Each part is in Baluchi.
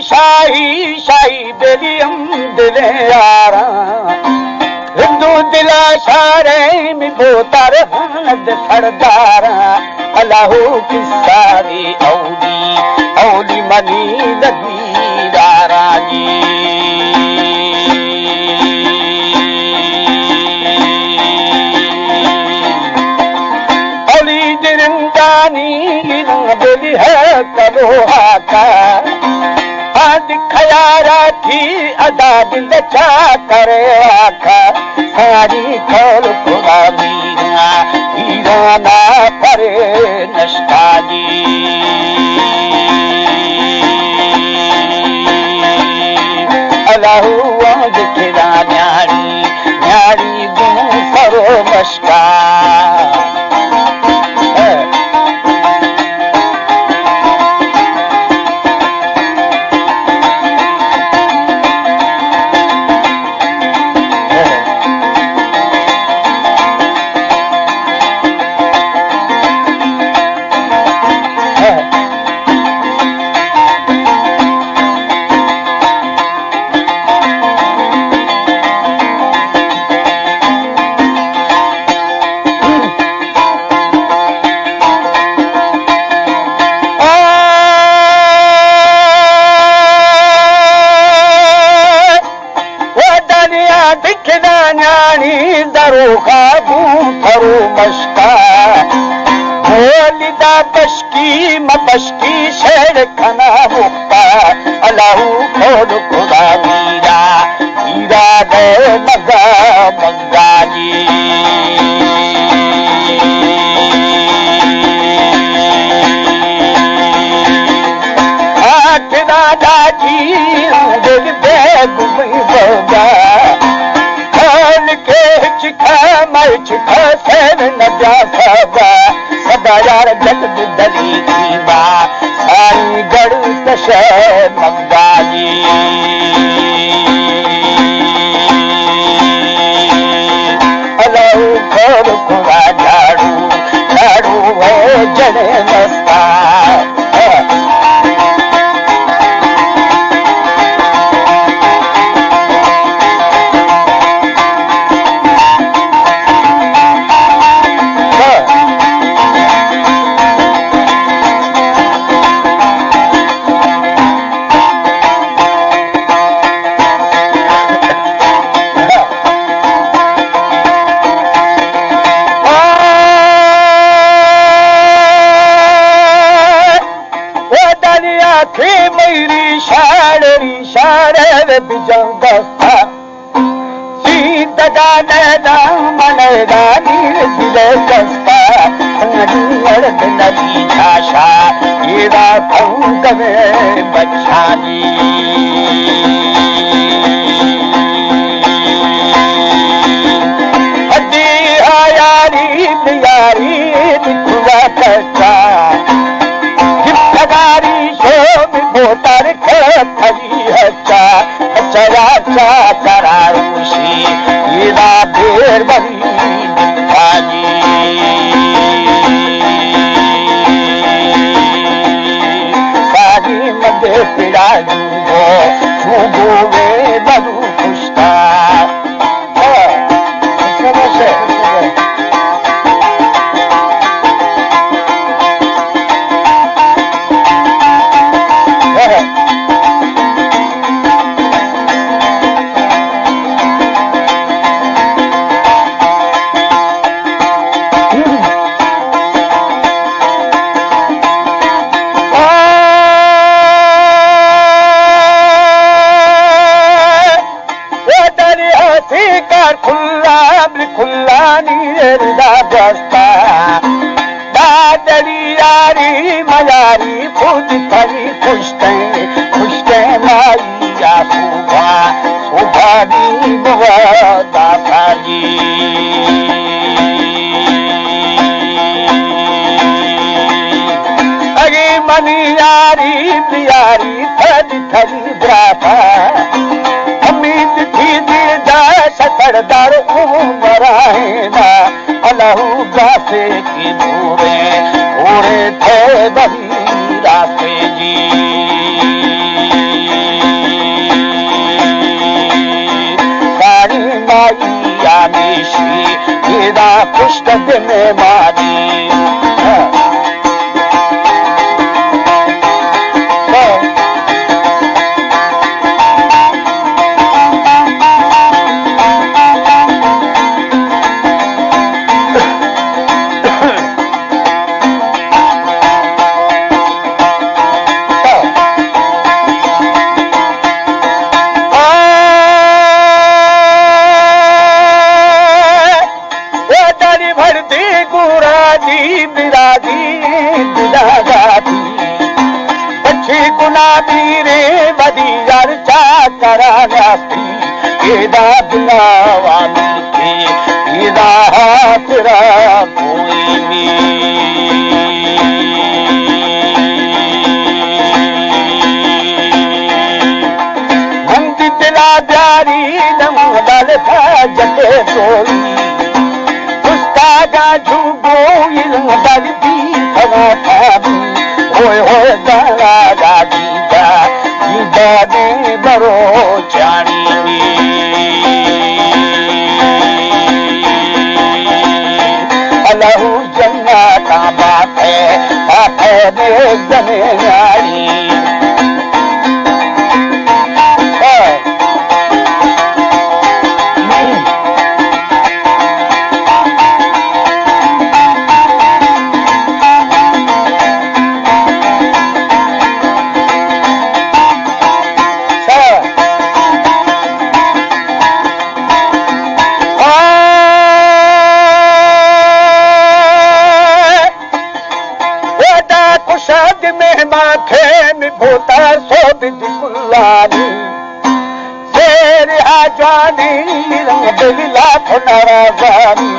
شاہی، شاہی دلی ہم دلیں یاراں، ہندو دلا شاریں می بوتار ہند سرداراں۔ اللہ قصہ دی اولی، اولی منی لگی داراں جی۔ اولی درندانی دلی ہے کلوہا کا، آ دکھیارا تھی ادا دل چا کرے آکھا۔ ساری کول خدا میرا، ایرانا پرے نشتا جی۔ اللہ وانگ کھلا نیاڑی، نیاڑی گوں سر و مشکا۔ و دنیا دکھنا نیانی درو خابو تھرو مشکا۔ بھولی دا بشکی مبشکی شیر کھنا مختا۔ اللہ کھول خدا میرا، میرا دے مزہ مزہ جی۔ آٹھ دادا جی دل بے گمی بوگا۔ کھول کے چکھا مر چکھا سین نہ جا سبا۔ سدا یار جت دلی تھی با، ساری گڑ کشے مگا جی۔ اللہ کھول کھلا جھاڑو، جھاڑو ہے جڑے مستا۔ و دنیا تھی میری شاڑ ری شاڑ بجن دستا۔ سیدگا نینا منیرانی دل دستا۔ انگی ارد نبی جاشا، ایرا پنگ میں بچانی۔ حدی آیاری بیاری دکھلا کرتا۔ جب تداری شو بھی بوتر کھت ہری ہچا۔ چرا چا چرا روشی، ایدا دیر بری بھاجی۔ ساری مدے پڑا جوگو، جوگو وے برو کشتا۔ و دریا تھی کار کھلا، بل کھلا نی ردا دوستا۔ دادڑی یاری میاری خود تھری پشتیں، پشتیں مائی یا سوبا، سوبا دی بوا داتا جی۔ اگے منی یاری بیاری تھری تھری براتا، امید تھی دل دا سردار عمر آئینا، الہو گاسے کی دورے، اورے تھے بہی راستے جی۔ ادا خوش کد مہمانی۔ ہاں۔ ہاں۔ ڈالی بھر دی گورا دی برادی دلا دادی۔ بچی گنا میرے بدی یار چا کرا ناپی۔ ایدا بلاوا ملکی، ایدا ہاترا کوئی نی۔ من دی دلا بیاری دم دل جتے کوئی۔ استادا جھوگو علم دل بی فنا تھابی۔ ہوئے ہوئے دارا دا دیدا، دیدا دے برو چانی۔ الہو جنتا باپ ہے، باپ ہے دے زمین آئی۔ ہاں۔ ودا کشاد مہمان خیم بھوتا سود دی کلانی۔ سیر آجانی رنگ دل لاکھ ناراضانی۔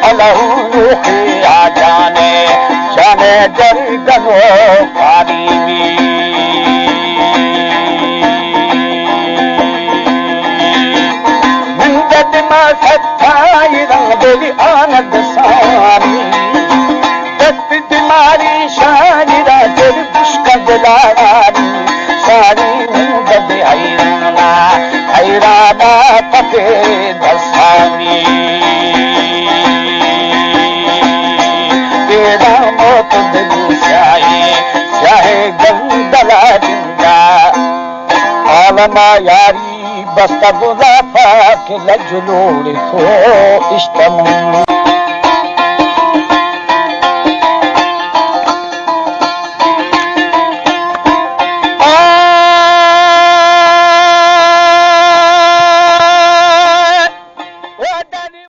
الہو نوخی آجانے جانے در گنو پانی بی۔ من دد ما ستائی رنگ دل آند سانی۔ دست بیماری شانی را دل بشکن دلارانی، شانی موند بے حیرانا، حیرانا پتے دستانی۔ تیرا موت دلو سیاہی، سیاہ گندلا جنگا۔ عالما یاری بستہ گلافا کہ لج لوڑ تو اشتمو۔